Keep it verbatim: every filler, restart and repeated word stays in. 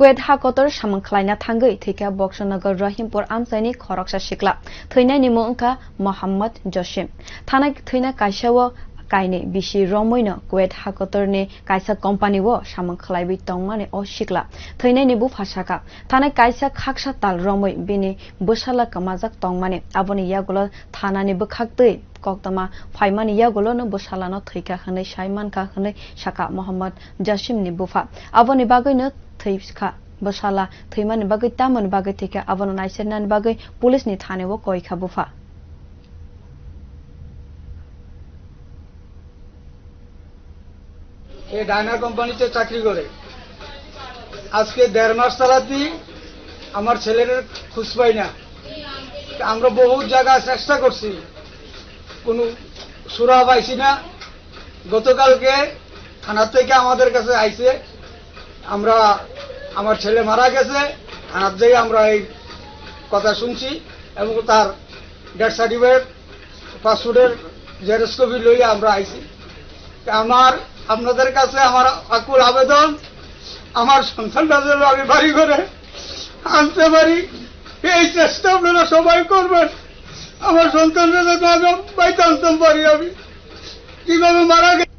Kuwait hakotor samung khlaina thangwi thwikha Boxanagar Rahimpur amchaini khoroksa sikla. Thwinaini mung wngkha Mohammad Josim. Thana thwina kaisa o kainwi bisi romwino Kuwait hakotorni kaisa company o samung khlaiwi tongmani o sikla. Thwinaini bupha sakha, thana kaisa khaksa tal romwi bini bwsala kwmajak tongmani. Aboni yagulo thanani bwkhaktwi koktwma phaimani yagulono bwsalano thwikha hwnwi sai mankha hwnwi sakha Mohammad Jasimni bupha. Aboni bagwino thwikha bwsala, thwimani bagwi tamoni bagwi thwikha abono naisirnani bagwi police ni thani o koikha bupha. এ ডায়না কোম্পানিতে চাকরি করে। আজকে দেড় মাস চালাতে আমার ছেলের খোঁজ পাই না। আমরা বহুত জায়গা চেষ্টা করছি, কোনো সুরা পাইছি না। গতকালকে থানা থেকে আমাদের কাছে আইছে, আমরা, আমার ছেলে মারা গেছে, থানার যাই আমরা এই কথা শুনছি এবং তার ডেথ সার্টিফিকেট, পাসপোর্টের জেরক্স কপি লইয়া আমরা আইছি। আমার, আপনাদের কাছে আমার আকুল আবেদন, আমার সন্তানটা যেন আমি বাড়ি ঘরে আনতে পারি, এই চেষ্টা আপনারা সবাই করবেন। আমার সন্তানটা যেন আমি বাড়িতে আনতে পারি, আমি কিভাবে মারা গেছে।